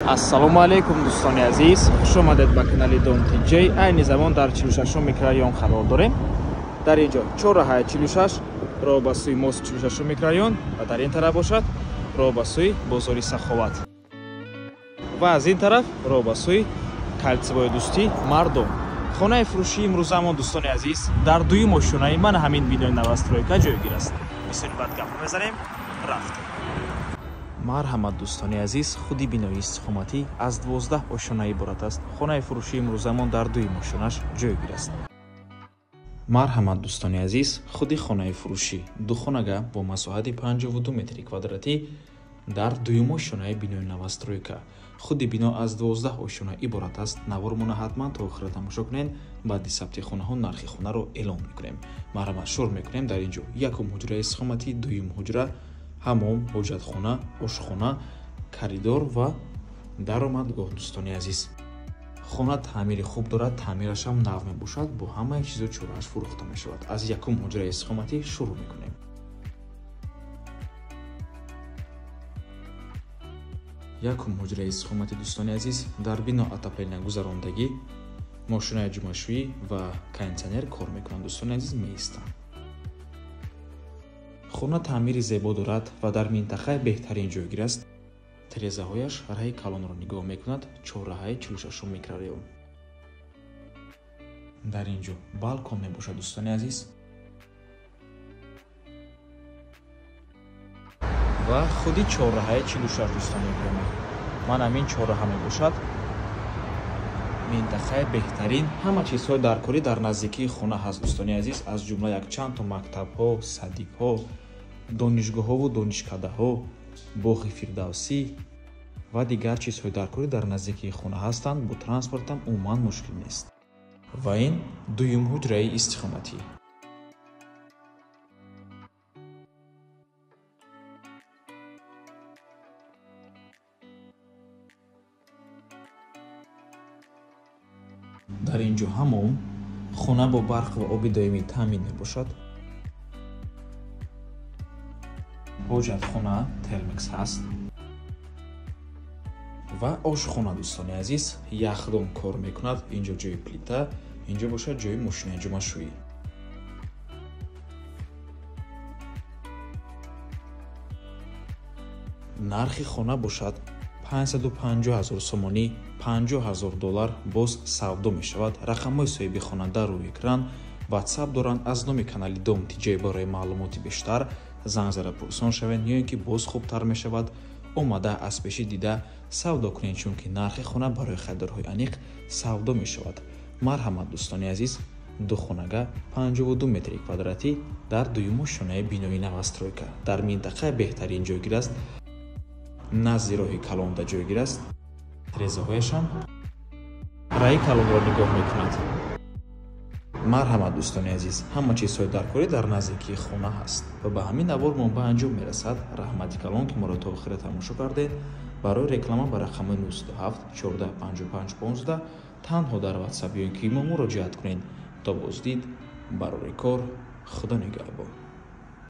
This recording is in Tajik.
Ассалому алайкум дӯстони азиз, хуш омадед ба канали Дом ТҶ. Айни замон дар 46 микрорайон қарор дорем. Дар ин ҷо чорраҳаи 46 роҳ ба сӯи мост 46 микрорайон ва дар ин тараф бошад роҳ ба сӯи бозори Саховат ва аз ин тараф роҳ ба сӯи калсибои дӯстӣ мардум. Хонаи фурӯшии имрӯзамон дӯстони азиз дар дуюм ошёнаи ман ҳамин бинои новостройка ҷойгир аст. Бисёри баъд гап мезанем, рафтем. Марҳамат дӯстони азиз, худи бинои истиқоматӣ аз 12 ошёна иборат аст. Хонаи фурӯшии имрӯзамон дар дуюм ошёнаш ҷойгир аст. Марҳамат дӯстони азиз, худи хонаи фурӯшӣ духонага бо масоҳати 52 метри квадратӣ дар дуюм ошёнаи бинои новостройка. Худи бино аз 12 ошёна иборат аст. Навормона ҳатман то охира тамошо кунед. Баъди сабти хонаҳо нархи хонаро эълон мекунем. Марҳамат, шурӯъ мекунем. Дар ин ҷо якум ҳуҷраи истиқоматӣ, дуюм ҳуҷра, ҳамом, ҳоҷатхона, ошхона, коридор ва даромадгоҳ. Дӯстони азиз, хона таъмири хуб дорад, таъмирашам нав мебошад, бо ҳамаи чизо чорааш фурӯхта мешавад. Аз якум ҳуҷраи истиқоматӣ шурӯъ мекунем. Якум ҳуҷраи истиқоматӣ дӯстони азиз, дар бино отопления гузарондагӣ, мошинаи ҷумъашӯӣ ва кондитсионер кор мекунанд. Дӯстони азиз, меистанд. Хона таъмири зебо дорад ва дар минтақаи беҳтарин ҷойгир аст. Тирезаҳояш раҳи калонро нигоҳ мекунад, чорраҳаи 46 микрорайон. Дар ин ҷо балкон мебошад дӯстони азиз ва худи чорраҳаи 46 дӯстони гиромӣ. Ман ҳамин чорраҳа мебошад. Минтақаи беҳтарин, ҳама чизҳои даркорӣ дар наздикии хона ҳаст дӯстони азиз, аз ҷумла якчанд то мактабҳо, садикҳо, донишгоҳҳову донишкадаҳо, боғи фирдавсӣ ва дигар чизҳои даркорӣ дар наздикии хона ҳастанд. Бо транспортам умуман мушкил нест. Ва ин дуюм ҳуҷраи истиқоматӣ. Дар ин ҷо ҳамом, хона бо барқ ва оби доимӣ таъмин мебошад. Ҳоҷатхона термекс ҳаст ва ошхона дӯстони азиз, яхдон кор мекунад. Инҷо ҷои плита, инҷо бошад ҷои мошинаи ҷумъашӯӣ. Нархи хона бошад 550 000 сомонӣ, 50 000 доллар боз савдо мешавад. Рақамҳои соҳиби хона дар рӯи экран, WhatsApp доранд. Аз номи канали Дом ТҶ барои маълумоти бештар занг зада пурсон шавед, ё ин ки боз хубтар мешавад омада аз пеши дида савдо кунед, чунки нархи хона барои харидорҳои аниқ савдо мешавад. Марҳамат дӯстони азиз, духонага 52 метри квадратӣ дар дуюм ошёнаи бинои новостройка дар минтақаи беҳтарин ҷойгир аст. Назди роҳи калонда ҷойгир аст. Тирезаҳояшам раҳи калонро нигоҳ мекунад. Марҳамат дӯстони азиз, ҳама чизҳои даркорӣ дар наздикии хона ҳаст ва ба ҳамин навор мо ба анҷом мерасад. Раҳмати калон, ки моро то охира тамошо кардед. Барои реклама ба рақами 97 14 55 15 танҳо дар WhatsApp ё ин ки мо муроҷиат кунед. То боздид, барори кор, Худо нигаҳбон.